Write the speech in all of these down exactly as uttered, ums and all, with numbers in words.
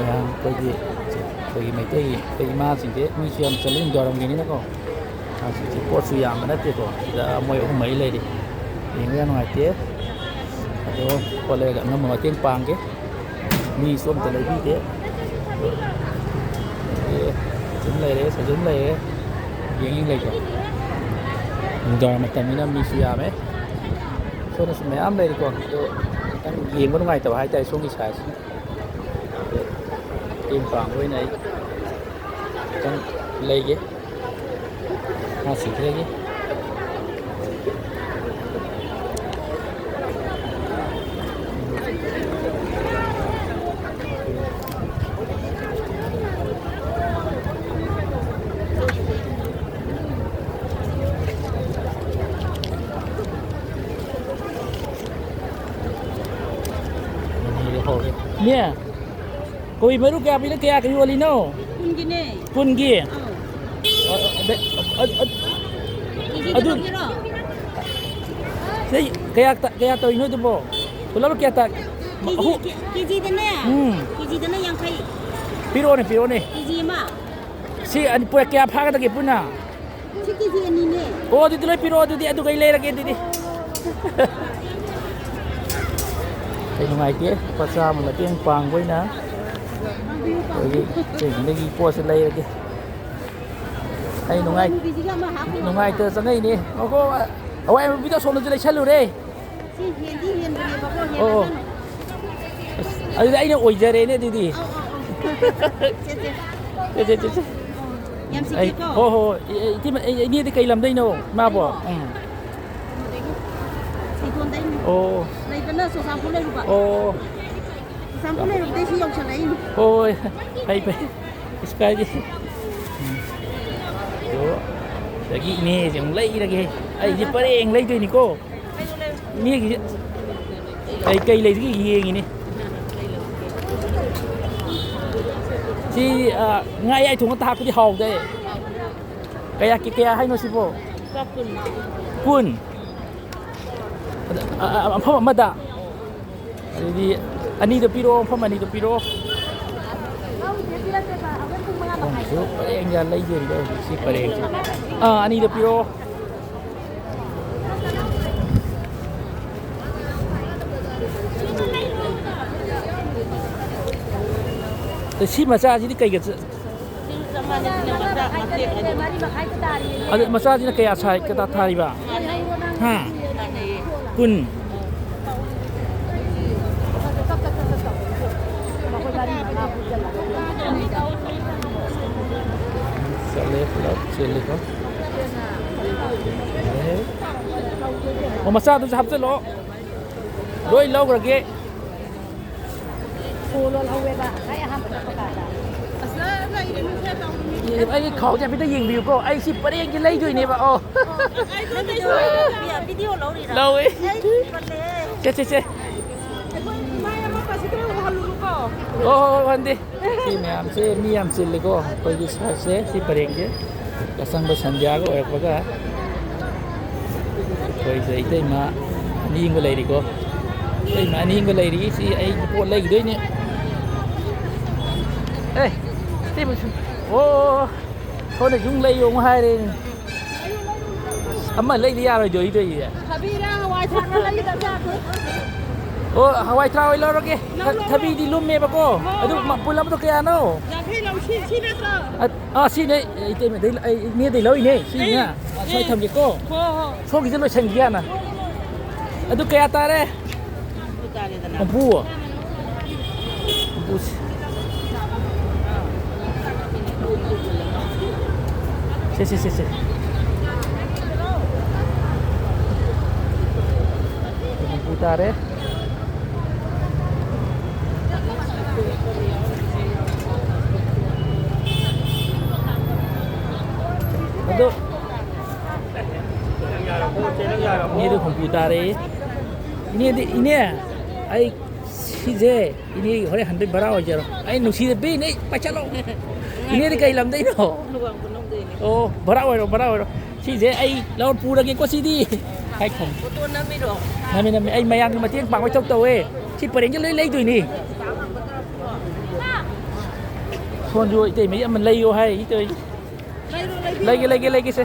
ꯃꯌꯥꯝ ꯑꯩꯈꯣꯏꯒꯤ, ꯑꯩꯈꯣꯏꯒꯤ ꯃꯩꯇꯩꯒꯤ ꯑꯩꯈꯣꯏ ꯏꯃꯥꯁꯤꯡꯁꯦ ꯃꯤꯁꯨ ꯌꯥꯝ ꯆꯠꯂꯤ ꯅꯨꯡꯗꯥꯡꯋꯥꯏꯔꯝꯒꯤꯅꯤꯅꯀꯣ꯫ ꯑꯉꯥꯡꯁꯤꯡꯁꯦ ꯄꯣꯠꯁꯨ ꯌꯥꯝꯕ ꯅꯠꯇꯦꯀꯣ꯫ ꯁꯤꯗ ꯃꯣꯏ ꯑꯍꯨꯝ ꯃꯔꯤ ꯂꯩꯔꯤ꯫ ꯌꯦꯡꯕ ꯌꯥꯝ ꯅꯨꯡꯉꯥꯏꯇꯦ꯫ ꯑꯗꯣ ꯄꯣꯠ ꯂꯩꯔꯒ ꯑꯉꯝꯕ ꯃꯇꯦꯡ ꯄꯥꯡꯒꯦ꯫ ꯃꯤꯁꯨ ꯑꯝꯇ ꯂꯩꯕꯤꯗꯦ꯫ ꯑꯦ, ꯁꯨꯝ ꯂꯩꯔꯦ, ꯁꯨꯝ ꯂꯩꯔꯦ꯫ ꯌꯦꯡ ꯌꯦꯡ ꯂꯩꯀꯣ꯫ ꯅꯨꯡꯗꯥꯡ ꯃꯇꯝꯅꯤꯅ ꯃꯤꯁꯨ ꯌꯥꯝꯃꯦ꯫ ꯁꯣꯝꯗꯁꯨ ꯃꯌꯥꯝ ꯂꯩꯔꯤꯀꯣ꯫ ꯑꯗꯣ ꯈꯤꯇꯪ ꯌꯦꯡꯕ ꯅꯨꯡꯉꯥꯏꯇꯕ ꯍꯥꯏꯇꯥꯔꯦ ꯁꯣꯝꯒꯤ sizeꯁꯤ꯫ ꯑꯗꯣ ꯃꯇꯦꯡ ꯄꯥꯡꯕ ꯑꯣꯏꯅ ꯑꯩ ꯈꯤꯇꯪ ꯂꯩꯒꯦ꯫ ꯉꯥ ꯁꯤꯈ꯭ꯔꯦꯒꯤ꯫ ꯏꯅꯦ, ꯀꯣꯕꯤ ꯃꯔꯨ ꯀꯌꯥ ꯄꯤꯅꯣ? ꯀꯌꯥ ꯀꯌꯥ ꯌꯣꯜꯂꯤꯅꯣ? ꯀꯨꯟꯒꯤꯅꯦ꯫ ꯀꯨꯟꯒꯤ? ꯑꯥ꯫ ꯑ, ꯑ, ꯑ, ꯑ, ꯀꯦꯖꯤꯗ ꯑꯗꯨ ꯂꯧꯒꯦꯔꯣ? ꯁꯤ ꯀꯌꯥ ꯇ-, ꯀꯌꯥ ꯇꯧꯔꯤꯅꯣ ꯑꯗꯨꯕꯣ? ꯄꯨꯂꯞ ꯀꯌꯥ ꯇ-, ꯀꯦꯖꯤ, ꯑꯍꯨꯝ꯫ ꯀꯦ-, ꯀꯦꯖꯤꯗꯅꯦ? ꯎꯝ꯫ ꯀꯦꯖꯤꯗꯅ ꯌꯥꯡꯈꯩ꯫ ꯄꯤꯔꯛꯑꯣꯅꯦ, ꯄꯤꯔꯛꯑꯣꯅꯦ꯫ ꯀꯦꯖꯤ ꯑꯃ? ꯁꯤ ꯑꯅꯤ, ꯄꯨꯔꯥ ꯀꯌꯥ ꯐꯥꯒꯗꯒꯦ ꯄꯨꯟꯅ? ꯁꯤ ꯀꯦꯖꯤ ꯑꯅꯤꯅꯦ꯫ ꯑꯣ, ꯑꯗꯨꯗꯤ ꯂꯣꯏ ꯄꯤꯔꯛꯑꯣ ꯑꯗꯨꯗꯤ, ꯑꯗꯨꯒ ꯑꯩ ꯂꯩꯔꯒꯦ ꯑꯗꯨꯗꯤ꯫ ꯑꯩ ꯅꯨꯡꯉꯥꯏꯇꯦ, ꯂꯨꯄꯥ ꯆꯥꯝꯃ ꯃꯇꯦꯡ ꯄꯥꯡꯕ ꯑꯣꯏꯅ ꯑꯩꯈꯣꯏꯒꯤ ꯆꯦꯡꯗꯒꯤ ꯄꯣꯠꯁꯦ ꯂꯩꯔꯒꯦ꯫ ꯑꯩ ꯅꯨꯡꯉꯥꯏ-, ꯅꯨꯡꯉꯥꯏꯇ ꯆꯪꯉꯛꯏꯅꯦ꯫ ꯑꯣꯍꯣ, ꯍꯋꯥꯏ ꯑꯃꯨꯕꯤꯗꯣ ꯑꯁꯣꯝꯗꯁꯨ ꯂꯩꯁꯜꯂꯨꯔꯦ꯫ ꯁꯤ ꯍꯦꯟꯗꯤ ꯍꯦꯟꯕꯅꯦꯕꯀꯣ, ꯑꯣ, ꯑꯣ꯫ ꯍꯦꯜꯂꯒꯅꯨ꯫ ꯑꯁ, ꯑꯗꯨꯗꯤ ꯑꯩꯅ ꯑꯣꯏꯖꯔꯦꯅꯦ ꯑꯗꯨꯗꯤ꯫ ꯑꯧ, ꯑꯧ, ꯑꯧ꯫ ꯁꯦ, ꯁꯦ꯫ ꯁꯦ, ꯁꯦ, ꯁꯦ, ꯁꯦ꯫ ꯌꯥꯝ ꯑꯩ, ꯁꯤꯠꯀꯦꯀꯣ? ꯍꯣ, ꯍꯣ, ꯍꯣ꯫ ꯏ-, ꯏ-, ꯏꯇꯩꯃ-, ꯏ-, ꯏꯅꯦꯗꯤ ꯀꯩ ꯂꯝꯗꯩꯅꯣ, ꯏꯃꯥꯕꯣ? ꯑꯩꯔꯣ? ꯎꯝ꯫ ꯀꯩꯅꯣꯗꯒꯤ, ꯁꯤꯡꯊꯣꯟꯗꯩꯅꯤ꯫ ꯑꯣ꯫ ꯂꯩꯗꯅ ꯆꯨꯔꯆꯥꯟꯄꯨꯔ ꯂꯩꯔꯨꯕ꯫ ꯑꯣ꯫ ꯆꯨꯔꯆꯥꯟꯄꯨꯔ ꯂꯩꯔꯨꯕꯗꯩ ꯁꯤ ꯌꯧꯁꯜꯂꯛꯏꯅꯤ꯫ ꯍꯣꯏ, ꯐꯩ, ꯐꯩ꯫ ꯀꯩꯁꯨ ꯀꯥꯏꯗꯦ꯫ ꯎꯝ꯫ ꯑꯗꯣ, ꯁꯤꯗꯒꯤ ꯏꯅꯦꯁꯦ ꯑꯃꯨꯛ ꯂꯩꯔꯒꯦ꯫ ꯑꯩꯁꯦ ꯄꯔꯦꯡ ꯂꯩꯗꯣꯏꯅꯤꯀꯣ꯫ ꯃꯤꯒꯤ ꯀꯩ, ꯀꯩ ꯂꯩꯔꯤꯒꯦ ꯌꯦꯡꯉꯤꯅꯦ꯫ ꯁꯤ, ꯑ, ꯉꯥ ꯑꯌꯥꯏ ꯊꯣꯡꯉ ꯊꯥꯛꯄꯗꯤ ꯍꯥꯎꯗꯦ꯫ ꯀꯌꯥ, ꯀꯌꯥ ꯍꯥꯏꯅꯣ ꯁꯤꯕꯣ? ꯂꯨꯄꯥ ꯀꯨꯟ꯫ ꯀꯨꯟ? ꯑꯗ, ꯑ, ꯑ, ꯃꯐꯝ ꯑꯃꯗ? ꯑꯗꯨꯗꯤ ꯑꯅꯤꯗꯣ ꯄꯤꯔꯛꯑꯣ, ꯃꯐꯝ ꯑꯅꯤꯗꯣ ꯄꯤꯔꯛꯑꯣ꯫ ꯈꯣꯡꯁꯨ ꯄꯔꯦꯡ ꯌꯥ ꯂꯩꯗꯣꯔꯤꯕ ꯍꯧꯖꯤꯛꯁꯤ ꯄꯔꯦꯡꯁꯦ꯫ ꯑꯥ, ꯑꯅꯤꯗ ꯄꯤꯔꯛꯑꯣ꯫ ꯑꯗ ꯁꯤ ꯃꯆꯥꯁꯤꯗꯤ ꯀꯩꯒ ꯆ-, ꯑꯗ ꯃꯆꯥꯁꯤꯅ ꯀꯌꯥ ꯁꯥꯏ, ꯀꯌꯥ ꯊꯥꯔꯤꯕ? ꯍꯥ? ꯀꯨꯟ꯫ ꯆꯠꯂꯦ ꯄꯨꯂꯞ ꯆꯦꯜꯂꯦꯀꯣ꯫ ꯑꯦ꯫ ꯑꯣ, ꯃꯆꯥꯗꯨꯁꯨ ꯍꯥꯞꯆꯤꯜꯂꯣ꯫ ꯂꯣꯏ ꯂꯧꯈ꯭ꯔꯒꯦ꯫ ꯐꯣꯟ ꯂꯣꯜꯍꯧꯋꯦꯕ, ꯑꯩ ꯑꯍꯥꯟꯕ ꯆꯠꯄ ꯀꯥꯟꯗ꯫ ꯑꯁ, ꯅꯪ ꯏꯔꯦꯟ ꯁꯦ ꯇꯧꯔꯤꯅꯤ꯫ ꯑꯦ, ꯑꯩꯒꯤ ꯈꯥꯎꯁꯦ ꯍꯥꯏꯐꯦꯠꯇ ꯌꯦꯡꯕꯤꯌꯨꯀꯣ꯫ ꯑꯩ ꯁꯤ ꯄꯔꯦꯡꯒꯤ ꯂꯩꯗꯣꯏꯅꯦꯕ꯫ ꯑꯣ꯫ ꯑꯩ ꯈꯪꯗꯦ, ꯁꯣꯏꯗꯅ꯫ ꯚꯤꯗꯤꯑꯣ ꯂꯧꯔꯤꯔꯥ? ꯂꯧꯋꯦ꯫ ꯑꯩ ꯁꯤ ꯄꯜꯂꯦ꯫ ꯁꯦ, ꯁꯦ, ꯁꯦ꯫ ꯑꯩꯈꯣꯏ ꯏꯃꯥ ꯌꯥꯝꯕ ꯀꯥꯁꯤꯗ ꯎꯍꯜꯂꯨꯅꯨꯀꯣ꯫ ꯍꯣ, ꯍꯣ, ꯍꯣ, ꯍꯟꯗꯦ꯫ ꯁꯤ ꯃꯌꯥꯝꯁꯦ ꯃꯤ ꯌꯥꯝ ꯆꯤꯜꯂꯤꯀꯣ, ꯑꯩꯈꯣꯏꯒꯤ ꯁꯥꯏꯠꯁꯦ, ꯁꯤ ꯄꯔꯦꯡꯁꯦ꯫ ꯌꯥꯆꯪꯕ ꯁꯟꯙ꯭ꯌꯥꯒ ꯑꯣꯏꯔꯛꯄꯒ ꯑꯩꯈꯣꯏꯁꯦ ꯏꯇꯩꯃ ꯑꯅꯤ ꯑꯃꯒ ꯂꯩꯔꯤꯀꯣ, ꯏꯇꯩꯃ ꯑꯅꯤ ꯑꯃꯒ ꯂꯩꯔꯤ꯫ ꯁꯤ ꯑꯩꯒꯤ ꯄꯣꯠ ꯂꯩꯈꯤꯗꯣꯏꯅꯦ꯫ ꯑꯦ, ꯏꯇꯩꯃ ꯁꯨꯝ-, ꯑꯣ, ꯁꯣꯝꯗ ꯌꯨꯝ ꯂꯩꯌꯣ ꯑꯃꯨꯛ ꯍꯥꯏꯔꯦ꯫ ꯑꯃ ꯂꯩꯗꯤ ꯌꯥꯔꯣꯏꯗꯣꯏ, ꯏꯇꯩꯁꯦ꯫ ꯊꯕꯤꯔ ꯍꯋꯥꯏ ꯊ꯭ꯔꯥꯛꯂ ꯂꯩꯒꯗꯕ ꯌꯥꯗꯦ꯫ ꯑꯣ, ꯍꯋꯥꯏ ꯊ꯭ꯔꯥꯛ ꯑꯣꯏ ꯂꯧꯔꯒꯦ꯫ ꯂꯧ, ꯊ-, ꯂꯧ, ꯊꯕꯤꯗꯤ ꯂꯧ꯫ ꯂꯨꯝꯃꯦꯕꯀꯣ꯫ ꯍꯣꯏ, ꯑꯗꯨ ꯍꯣꯏ꯫ ꯃ-, ꯄꯨꯜꯂꯞꯗꯣ ꯀꯌꯥꯅꯣ? ꯌꯥꯡꯈꯩ ꯂꯧ, ꯁꯤ, ꯁꯤ ꯅꯠꯇ꯭ꯔꯣ? ꯑ-, ꯑꯥ, ꯁꯤꯅꯦ, ꯏꯇꯩꯃꯗꯩ, ꯑꯩ ꯏꯅꯦꯗꯩ ꯂꯧꯔꯤꯅꯦ, ꯁꯤꯅꯦ꯫ ꯑꯦ, ꯑ, ꯁ꯭ꯋꯥꯏ ꯑꯦ꯫ ꯊꯝꯒꯦꯀꯣ꯫ ꯍꯣꯏ, ꯍꯣꯏ꯫ ꯁꯣꯝꯒꯤꯁꯦ ꯂꯣꯏꯁꯟꯈꯤꯒꯦ ꯍꯥꯟꯅ꯫ ꯑꯗꯨ ꯀꯌꯥ ꯇꯥꯔꯦ? ꯍꯨꯝꯐꯨ ꯇꯥꯔꯦꯗꯅ꯫ ꯍꯨꯝꯐꯨ? ꯍꯨꯝꯐꯨ ꯁꯤ-, ꯁꯦ, ꯁꯦ, ꯁꯦ, ꯁꯦ꯫ ꯍꯨꯝꯐꯨ ꯇꯥꯔꯦ꯫ ꯑꯗꯣ ꯏꯅꯦꯗꯨ ꯍꯨꯝꯐꯨ ꯇꯥꯔꯦ꯫ ꯏꯅꯦꯗꯤ, ꯏꯅꯦ, ꯑꯩ ꯁꯤꯁꯦ ꯏꯅꯦꯒꯤ ꯍꯣꯔꯦꯟ ꯍꯟꯕꯩ ꯚꯔꯥ ꯑꯣꯏꯖꯔꯣ꯫ ꯑꯩ ꯅꯨꯡꯁꯤꯗ ꯄꯤꯅꯦ, ꯑꯩ ꯄꯥꯏꯁꯜꯂꯣ꯫ ꯏꯅꯦꯗꯤ ꯀꯩ ꯂꯝꯗꯩꯅꯣ? ꯂꯨꯋꯥꯡ ꯈꯨꯅꯧꯗꯩꯅꯦ꯫ ꯑꯣ, ꯚꯔꯥ ꯑꯣꯏꯔꯣ, ꯚꯔꯥ ꯑꯣꯏꯔꯣ꯫ ꯁꯤꯁꯦ ꯑꯩ ꯂꯧꯔ ꯄꯨꯔꯒꯦꯀꯣ ꯁꯤꯗꯤ꯫ ꯍꯥꯏ ꯊꯝꯃꯦ꯫ ꯐꯣꯇꯣ ꯅꯝꯃꯤꯔꯣ? ꯅꯝꯃꯦ, ꯅꯝꯃꯦ꯫ ꯑꯩ ꯃꯌꯥꯝꯒꯤ ꯃꯇꯦꯡ ꯄꯥꯡꯕꯩ ꯊꯕꯛ ꯇꯧꯋꯦ꯫ ꯁꯤ ꯄꯔꯦꯡꯁꯦ ꯂꯣꯏ ꯂꯩꯗꯣꯏꯅꯤ꯫ ꯐꯣꯟꯁꯨ ꯏꯇꯩꯃꯩ ꯑꯃ ꯂꯩꯌꯣ ꯍꯥꯏ ꯏꯇꯩ꯫ ꯂꯩꯔꯣ, ꯂꯩꯕꯤꯔꯣ꯫ ꯂꯩꯒꯦ, ꯂꯩꯒꯦ, ꯂꯩꯒꯦ, ꯁꯦ꯫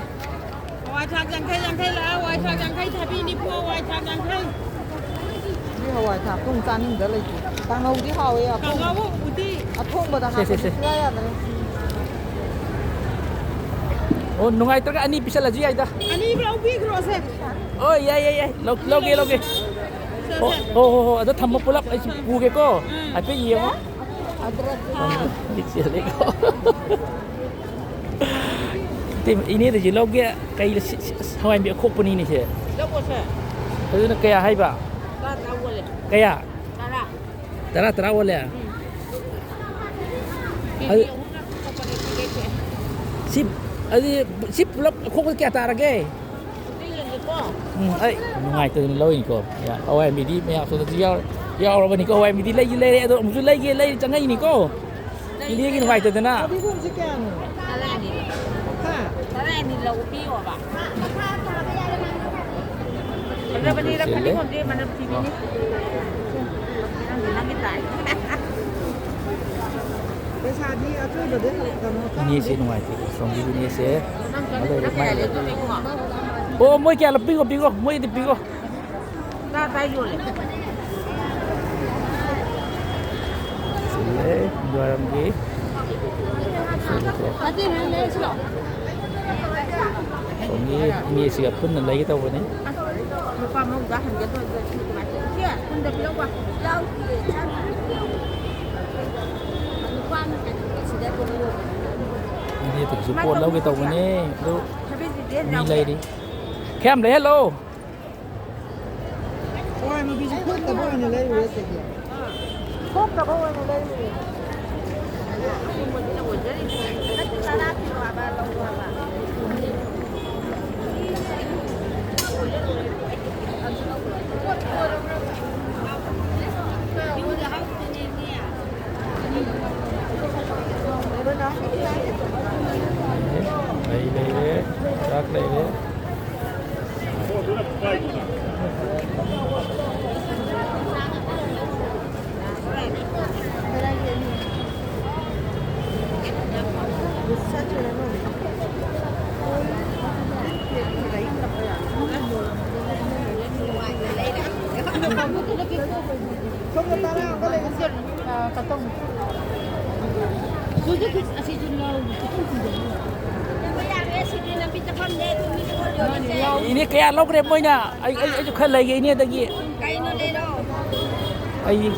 ꯍꯋꯥꯏ ꯊ꯭ꯔꯥꯛ ꯌꯥꯡꯈꯩ, ꯌꯥꯡꯈꯩ ꯂꯥꯛꯑꯦ, ꯍꯋꯥꯏ ꯊ꯭ꯔꯥꯛ ꯌꯥꯡꯈꯩ, ꯊꯥꯕꯤ ꯅꯤꯐꯨ, ꯍꯋꯥꯏ ꯊ꯭ꯔꯥꯛ ꯌꯥꯡꯈꯩ꯫ ꯃꯤ ꯍꯋꯥꯏ ꯊ꯭ꯔꯥꯛꯇꯣ ꯑꯃꯨꯛ ꯆꯥꯅꯤꯡꯗ ꯂꯩꯇꯦ꯫ ꯀꯥꯡꯍꯧꯗꯤ ꯍꯥꯎꯋꯦ, ꯑꯊꯣꯡ-, ꯀꯥꯡꯍꯧ, ꯎꯇꯤ꯫ ꯑꯊꯣꯡꯕꯗ ꯁꯦ, ꯁꯦ, ꯍꯥꯞꯄꯗꯤ ꯁꯦ꯫ ꯁꯨꯡꯌꯥ ꯌꯥꯗ꯭ꯔꯦ꯫ ꯑꯣ, ꯅꯨꯡꯉꯥꯏꯇ꯭ꯔꯒ ꯑꯅꯤ ꯄꯤꯁꯜꯂꯁꯨ ꯌꯥꯏꯗ꯫ ꯑꯅꯤ ꯂꯧꯕꯤꯈ꯭ꯔꯣꯁꯦ꯫ ꯑꯣ, ꯌꯥꯏ, ꯌꯥꯏ, ꯌꯥꯏ꯫ ꯂꯧ-, ꯂꯧꯒꯦ, ꯂꯧꯒꯦ꯫ ꯁꯦ, ꯑꯣ, ꯁꯦ꯫ ꯍꯣ, ꯍꯣ, ꯍꯣ, ꯑꯗꯣ ꯊꯝꯃꯣ ꯄꯨꯂꯞ꯫ ꯑꯩꯁꯨ ꯎꯝ꯫ ꯄꯨꯒꯦꯀꯣ꯫ ꯎꯝ꯫ ꯍꯥꯏꯐꯦꯠ ꯌꯦꯡꯉꯣ꯫ ꯑꯗ꯭ꯔꯛ ꯊꯥ꯫ ꯃꯤꯠ ꯆꯦꯜꯂꯦꯀꯣ꯫ ꯏꯇꯩ, ꯏꯅꯦꯗꯒꯤ ꯂꯧꯒꯦ꯫ ꯀꯩ ꯂ-, ꯁꯤ, ꯁꯤ, ꯑꯁ, ꯍꯋꯥꯏ ꯃꯨꯕꯤ ꯑꯈꯣꯛꯄꯅꯤꯅꯦ ꯁꯦ꯫ ꯂꯧꯑꯣꯁꯦ꯫ ꯑꯗꯨꯅ ꯀꯌꯥ ꯍꯥꯏꯕ? ꯇꯔꯥ ꯇꯔꯥ ꯑꯣꯜꯂꯦ꯫ ꯀꯌꯥ? ꯇꯔꯥ꯫ ꯇꯔꯥ ꯇꯔꯥ ꯑꯣꯜꯂꯦ? ꯎꯝ꯫ ꯑꯗꯨ ꯀꯦꯖꯤ ꯑꯍꯨꯝꯅ ꯀꯣꯄꯔꯦꯠꯀꯤ ꯔꯦꯠ ꯊꯣꯛꯑꯦ꯫ ꯁꯤ, ꯑꯗꯨꯗꯤ ꯁꯤ ꯄꯨꯂꯞ ꯑꯈꯣꯛꯄꯗ ꯀꯌꯥ ꯇꯥꯔꯒꯦ? ꯑꯝꯇ ꯌꯦꯡꯒꯦꯀꯣ꯫ ꯎꯝ, ꯑꯩ ꯅꯨꯡꯉꯥꯏꯇꯗꯅ ꯂꯧꯔꯤꯅꯤꯀꯣ꯫ ꯌꯥ, ꯍꯋꯥꯏ ꯃꯨꯕꯤꯗꯤ ꯃꯌꯥꯝ ꯁꯣꯝꯗꯁꯨ ꯌꯥꯎꯔ-, ꯌꯥꯎꯔꯕꯅꯤꯀꯣ꯫ ꯍꯋꯥꯏ ꯃꯨꯕꯤꯗꯤ ꯂꯩꯁꯨ ꯂꯩꯔꯦ, ꯑꯗꯣ ꯑꯃꯨꯛꯁꯨ ꯂꯩꯒꯦ, ꯂꯩ ꯆꯪꯉꯛꯏꯅꯤꯀꯣ꯫ ꯏꯅꯦꯒꯤ ꯅꯨꯡꯉꯥꯏꯇꯗꯅ꯫ ꯐꯗꯤꯒꯣꯝꯁꯦ ꯀꯌꯥꯅꯣ? ꯇꯔꯥꯅꯤ꯫ ꯍꯥ? ꯇꯔꯥꯅꯤ ꯂꯧꯕꯤꯌꯣꯕ꯫ ꯐꯖꯕꯅꯤꯗ, ꯁꯤꯜꯂꯦ꯫ ꯐꯗꯤꯒꯣꯝꯗꯤ ꯃꯅꯝ ꯊꯤꯕꯤꯅꯤ꯫ ꯅꯪꯒꯤ, ꯅꯪꯒꯤ ꯇꯥꯏ꯫ ꯄꯩꯁꯥꯗꯤ ꯑꯆꯣꯏꯕꯗꯩ ꯀꯩꯅꯣ ꯏꯅꯦꯁꯦ ꯅꯨꯡꯉꯥꯏꯇꯦ꯫ ꯁꯣꯝꯒꯤ ꯏꯅꯦꯁꯦ ꯅꯪ ꯆꯠꯂꯤ ꯑꯗꯨ ꯄꯨꯔꯥ ꯃꯥꯏ ꯀꯌꯥ ꯂꯩ꯫ ꯂꯩꯗꯣꯏꯅꯣ ꯏꯕꯨꯡꯉꯣ? ꯑꯣ, ꯃꯣꯏ ꯀꯌꯥ ꯂꯧ-, ꯄꯤꯈꯣ, ꯄꯤꯈꯣ, ꯃꯣꯏꯗꯤ ꯄꯤꯈꯣ꯫ ꯇꯔꯥ ꯇꯔꯥ ꯌꯣꯜꯂꯦ꯫ ꯁꯤꯜꯂꯦ, ꯏꯟꯗ꯭ꯔꯥꯌꯥꯝꯒꯤ꯫ ꯁꯣꯝꯒꯤ ꯏꯅꯦꯁꯤꯒ ꯄꯨꯟꯅ ꯂꯩꯒꯦ ꯇꯧꯕꯅꯤ꯫ ꯂꯨꯄꯥ ꯃꯧꯗ꯭ꯔꯥ ꯍꯟꯒꯦ ꯇꯧꯔꯤꯕ ꯁꯤ ꯀꯃꯥꯏꯅ ꯇꯧꯅꯤ? ꯏꯆꯦ, ꯀꯨꯟꯗ ꯄꯤꯔꯛꯎꯕ꯫ ꯏꯅꯦꯗꯒꯤꯁꯨ ꯄꯣꯠ ꯂꯧꯒꯦ ꯇꯧꯕꯅꯦ, ꯑꯗꯨ ꯊꯕꯤꯁꯤꯗꯤ ꯃꯤ ꯌꯥꯎꯗꯦ꯫ ꯂꯩꯔꯤ꯫ ꯈꯔ ꯌꯥꯝ ꯂꯩꯍꯜꯂꯣ꯫ ꯍꯋꯥꯏ ꯃꯨꯕꯤꯁꯦ ꯈꯣꯛꯇꯕ ꯑꯣꯏꯅ ꯂꯩꯔꯨꯔꯦ ꯆꯦꯒꯤ꯫ ꯈꯣꯛꯇꯕ ꯑꯣꯏꯅ ꯂꯩꯔꯨꯔꯦ꯫ ꯂꯩ ꯂꯩꯔꯦ, ꯆꯥꯛ ꯂꯩꯔꯦ꯫ ꯏꯅꯦ, ꯀꯌꯥ ꯂꯧꯈ꯭ꯔꯦ ꯃꯣꯏꯅ? ꯑꯩ, ꯑꯩ, ꯑꯩꯁꯨ ꯈꯔ ꯂꯩꯒꯦ ꯏꯅꯦꯗꯒꯤ꯫ ꯀꯩꯅꯣ ꯂꯩꯔꯣ? ꯑꯩ,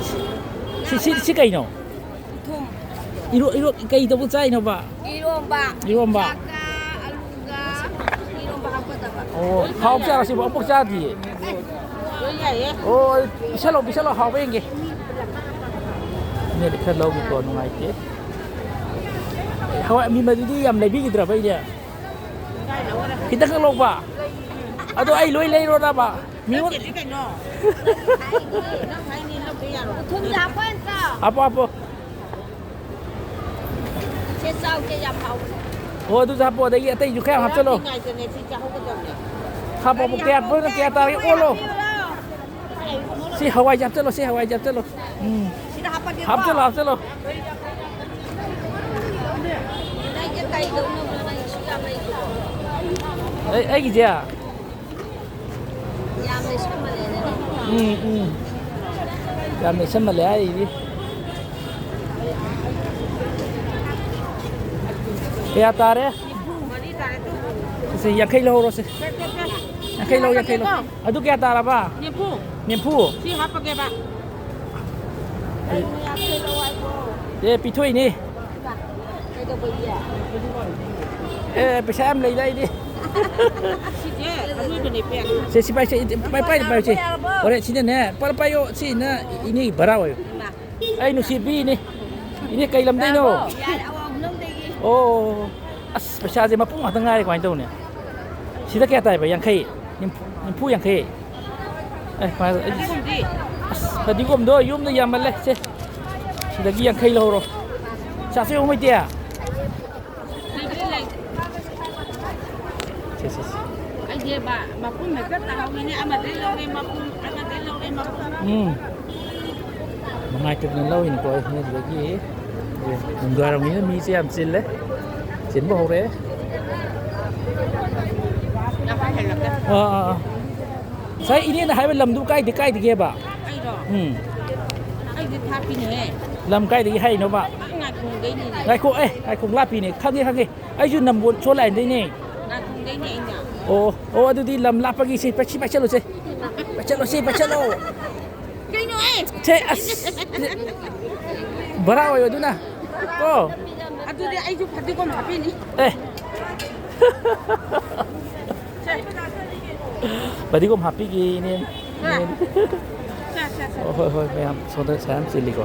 ꯁꯤ, ꯁꯤ, ꯁꯤ ꯀꯩꯅꯣ? ꯊꯨꯝ꯫ ꯏꯔꯣ-, ꯏꯔꯣ-, ꯀꯩꯗꯧꯕ ꯆꯥꯏꯅꯣꯕ? ꯏꯔꯣꯝꯕ꯫ ꯏꯔꯣꯝꯕ꯫ ꯆꯥꯛꯀ ꯑꯂꯨꯒ ꯏꯔꯣꯝꯕ ꯍꯥꯞꯀꯗꯕ꯫ ꯑꯣ, ꯍꯥꯎ ꯆꯥꯔꯁꯤꯕꯨ ꯑꯃꯨꯛ ꯆꯥꯗꯤꯌꯦ꯫ ꯂꯣꯏ ꯌꯥꯏꯌꯦ꯫ ꯑꯣ, ꯄꯤꯁꯜꯂꯣ, ꯄꯤꯁꯜꯂꯣ, ꯍꯥꯎꯕ ꯌꯦꯡꯒꯦ꯫ ꯏꯅꯦꯗꯤ ꯈꯔ ꯂꯧꯒꯦꯀꯣ, ꯅꯨꯡꯉꯥꯏꯇꯦ꯫ ꯍꯋꯥꯏ ꯑꯃꯤꯃꯗꯨꯗꯤ ꯌꯥꯝ ꯂꯩꯕꯤꯈꯤꯗ꯭ꯔꯕ ꯏꯅꯦ? ꯈꯤꯇꯪꯈꯛ ꯂꯧꯕ? ꯑꯗꯣ ꯑꯩ ꯂꯣꯏ ꯂꯩꯔꯣꯔꯕ? ꯃꯤꯉꯣꯟ- ꯅꯠꯇꯦꯗꯤ ꯀꯩꯅꯣ? ꯅꯪ ꯍꯥꯏꯅꯤ, ꯂꯧꯗ ꯌꯥꯔꯣꯏ꯫ ꯊꯨꯝ ꯍꯥꯞꯄ ꯅꯠꯇ꯭ꯔꯣ? ꯍꯥꯞꯄꯣ, ꯍꯥꯞꯄꯣ꯫ ꯁꯦ ꯆꯥꯎꯁꯦ, ꯌꯥꯝ ꯍꯥꯎꯕꯅꯦ꯫ ꯑꯣ, ꯑꯗꯨꯁꯨ ꯍꯥꯞꯄꯣ, ꯑꯗꯒꯤ ꯑꯇꯩꯁꯨ ꯈꯔ ꯌꯥꯝ ꯍꯥꯞꯆꯜꯂꯣ꯫ ꯉꯥꯏꯗꯅꯦ ꯁꯤ ꯆꯥꯍꯧꯒꯗꯕꯅꯦ꯫ ꯍꯥꯞꯄꯣ, ꯀꯔꯤ ꯀꯌꯥ, ꯍꯥꯞꯄꯣ? ꯀꯌꯥ ꯇꯥꯔꯒꯦ? ꯑꯣꯜꯂꯣ꯫ ꯁꯤ ꯍꯋꯥꯏꯁꯦ ꯍꯥꯞꯆꯜꯂꯣ, ꯁꯤ ꯍꯋꯥꯏꯁꯦ ꯍꯥꯞꯆꯜꯂꯣ꯫ ꯎꯝ꯫ ꯁꯤꯗ ꯍꯥꯞꯄꯒꯦꯀꯣ꯫ ꯍꯥꯞꯆꯜꯂꯣ, ꯍꯥꯞꯆꯜꯂꯣ꯫ ꯅꯪꯁꯦ ꯀꯩꯗꯧꯅꯕꯅꯣ, ꯅꯪ ꯁꯨ ꯌꯥꯝ ꯂꯩ꯫ ꯑꯩ, ꯑꯩꯒꯤꯁꯦ? ꯌꯥꯝ ꯂꯩꯁꯟꯕꯅꯦꯅꯦ꯫ ꯎꯝ, ꯎꯝ꯫ ꯌꯥꯝ ꯂꯩꯁꯟꯕꯅꯦ ꯍꯥꯏꯔꯤꯅꯤ꯫ ꯀꯌꯥ ꯇꯥꯔꯦ? ꯁꯤ ꯌꯥꯡꯈꯩ ꯂꯧꯍꯧꯔꯣꯁꯦ꯫ ꯌꯥꯡꯈꯩ ꯂꯧ, ꯌꯥꯡꯈꯩ ꯂꯧ꯫ ꯑꯗꯨ ꯀꯌꯥ ꯇꯥꯔꯕ? ꯅꯤꯐꯨ꯫ ꯅꯤꯐꯨ? ꯁꯤ ꯍꯥꯞꯄꯒꯦꯕ꯫ ꯑꯦ, ꯄꯤꯊꯣꯛꯏꯅꯦ꯫ ꯀꯩꯗꯧꯕꯒꯤ? ꯑꯦ, ꯄꯩꯁꯥ ꯌꯥꯝ ꯂꯩꯗ ꯑꯩꯗꯤ꯫ ꯁꯤꯁꯦ ꯑꯔꯣꯏꯕꯅꯦ, ꯄꯦꯛ꯫ ꯁꯦ, ꯁꯤ ꯄꯥꯏ, ꯁꯦ, ꯄꯥꯏ, ꯄꯥꯏ, ꯄꯥꯏ, ꯁꯦ꯫ ꯌꯥꯔꯕꯣ? ꯍꯣꯔꯦꯟ ꯁꯤꯗꯅꯦ, ꯄꯥꯏꯔꯣ, ꯄꯥꯏꯌꯣ, ꯁꯤꯅ ꯏꯅꯦꯒꯤ ꯚꯔꯥ ꯑꯣꯏꯌꯣ꯫ ꯏꯃꯥ꯫ ꯑꯩ ꯅꯨꯡꯁꯤꯕꯤꯅꯦ꯫ ꯏꯅꯦ, ꯀꯩ ꯂꯝꯗꯩꯅꯣ? ꯌꯥꯔꯕꯣ? ꯌꯥꯔꯦ, ꯑꯋꯥꯡ ꯈꯨꯅꯧꯗꯒꯤ꯫ ꯑꯣ, ꯑꯁ, ꯄꯩꯁꯥꯁꯦ ꯃꯄꯨꯝ ꯉꯥꯛꯇ ꯉꯥꯏꯔꯦ, ꯀꯃꯥꯏꯅ ꯇꯧꯅꯤ? ꯁꯤꯗ ꯀꯌꯥ ꯇꯥꯏꯕ? ꯌꯥꯡꯈꯩ? ꯅꯤꯐꯨ, ꯅꯤꯐꯨ, ꯌꯥꯡꯈꯩ? ꯑꯦ, ꯐꯗꯤꯒꯣꯝꯗꯤ? ꯑꯁ, ꯐꯗꯤꯒꯣꯝꯗꯣ ꯌꯨꯝꯗ ꯌꯥꯝꯃꯜꯂꯦ, ꯁꯦ꯫ ꯁꯤꯗꯒꯤ ꯌꯥꯡꯈꯩ ꯂꯧꯍꯧꯔꯣ꯫ ꯆꯥꯁꯦ, ꯃꯣꯏꯗꯤ꯫ ꯂꯩꯕꯨꯗꯤ ꯂꯩ꯫ ꯁꯦ, ꯁꯦ, ꯁꯦ꯫ ꯑꯩꯁꯦ ꯕꯥ-, ꯃꯄꯨꯝ ꯍꯦꯛꯇ ꯇꯥꯍꯧꯋꯤꯅꯦ꯫ ꯑꯃꯗꯩ ꯂꯧꯔꯦ ꯃꯄꯨꯝ, ꯑꯃꯗꯩ ꯂꯧꯔꯦ ꯃꯄꯨꯝ꯫ ꯎꯝ꯫ ꯅꯨꯡꯉꯥꯏꯇꯗꯅ ꯂꯧꯔꯤꯅꯤꯀꯣ ꯑꯩ ꯁꯤꯗꯒꯤ꯫ ꯅꯨꯡꯗꯥꯡꯋꯥꯏꯔꯝꯒꯤꯅ ꯃꯤꯁꯦ ꯌꯥꯝ ꯆꯤꯜꯂꯦ꯫ ꯆꯤꯟꯕ ꯍꯧꯔꯛꯑꯦ꯫ ꯌꯥꯝ ꯍꯦꯜꯂꯛꯀꯦ꯫ ꯑꯥ, ꯑꯥ, ꯑꯥ꯫ ꯉꯁꯥꯏ ꯏꯅꯦꯅ ꯍꯥꯏꯕ ꯂꯝꯗꯨ ꯀꯥꯏꯗ-, ꯀꯥꯏꯗꯒꯤꯕ? ꯑꯩꯔꯣ? ꯎꯝ꯫ ꯁꯤꯗꯤ ꯊꯥꯞꯄꯤꯅꯦꯍꯦ꯫ ꯂꯝ ꯀꯥꯏꯗꯒꯤ ꯍꯥꯏꯅꯣꯕ? ꯉꯥꯏꯈꯣꯡꯗꯩꯅꯤꯅꯦ꯫ ꯉꯥꯏꯈꯣ, ꯑꯦ, ꯉꯥꯏꯈꯣ, ꯂꯥꯞꯄꯤꯅꯦ꯫ ꯈꯪꯉꯦ, ꯈꯪꯉꯦ꯫ ꯑꯩꯁꯨ ꯅꯝꯕꯣꯜ ꯁꯣ ꯂꯥꯏꯟꯗꯩꯅꯦ꯫ ꯉꯥꯏꯈꯣꯡꯗꯩꯅꯦ ꯑꯩꯅ꯫ ꯑꯣ, ꯑꯣ, ꯑꯗꯨꯗꯤ ꯂꯝ ꯂꯥꯞꯄꯒꯤꯁꯦ ꯄꯩꯁꯤ ꯄꯥꯏꯁꯜꯂꯨꯁꯦ꯫ ꯄꯥꯏꯁꯜꯂꯨꯁꯦ, ꯄꯥꯏꯁꯜꯂꯣ꯫ ꯀꯩꯅꯣ ꯑꯦ? ꯁꯦ, ꯑꯁ꯫ ꯚꯔꯥ ꯑꯣꯏꯌꯣ ꯑꯗꯨꯅ꯫ ꯀꯣ꯫ ꯑꯗꯨꯗꯤ ꯑꯩꯁꯨ ꯐꯗꯤꯒꯣꯝ ꯍꯥꯞꯄꯤꯅꯤ꯫ ꯑꯦ꯫ ꯐꯗꯤꯒꯣꯝ ꯍꯥꯞꯄꯤꯒꯦꯅꯦ꯫ ꯍꯥ? ꯁꯦ, ꯁꯦ, ꯁꯦ꯫ ꯑꯣ, ꯍꯣꯏ, ꯍꯣꯏ, ꯃꯌꯥꯝ ꯁꯣꯝꯗ ꯁꯌꯥꯝ ꯆꯤꯜꯂꯤꯀꯣ꯫